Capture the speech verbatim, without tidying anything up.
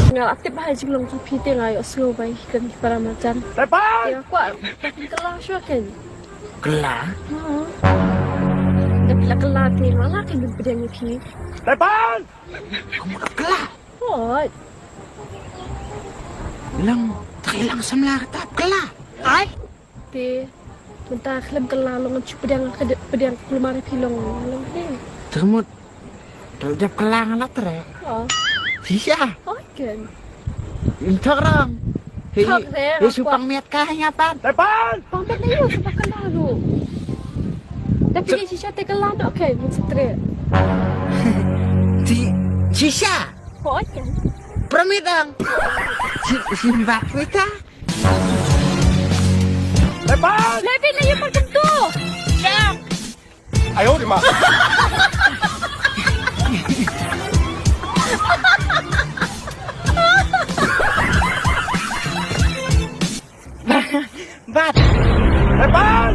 Nga la tip ba ha jinglong jong phi te nga ïohsngew ba ïa kane ka para marjan. Tepan! Te nga kwah ba phin kylla shuwa kein. Kylla? Hmm. Da phi la kylla te nga la kein ban pdiang ïa phi. Tepan! Ka mut ap kylla. Hooid. Lang, te ka i lang samla kata ap kylla. Ai. Te mynta khlem kylla long ngan shu pdiang ka de-, pdiang kulmar ïa phi long long hi. Te ka mut. Te la dep kylla nga la treh. Oh. Shisha. Hooid kein. Im thok rong. Hi, Thok re, hi nga shu kwah. Pang miat ka hi nga pat. Tepan! Pang miat na ïa shu pang kylla ruh. Da phi shisha te kylla noh kein ngan sa treh. Ti shisha. Hooid kein. Permit ang. Si, si mbak kita. Lepas. Lebih na ïa pang kyntu. Ayo di ma. Bat. Lepas.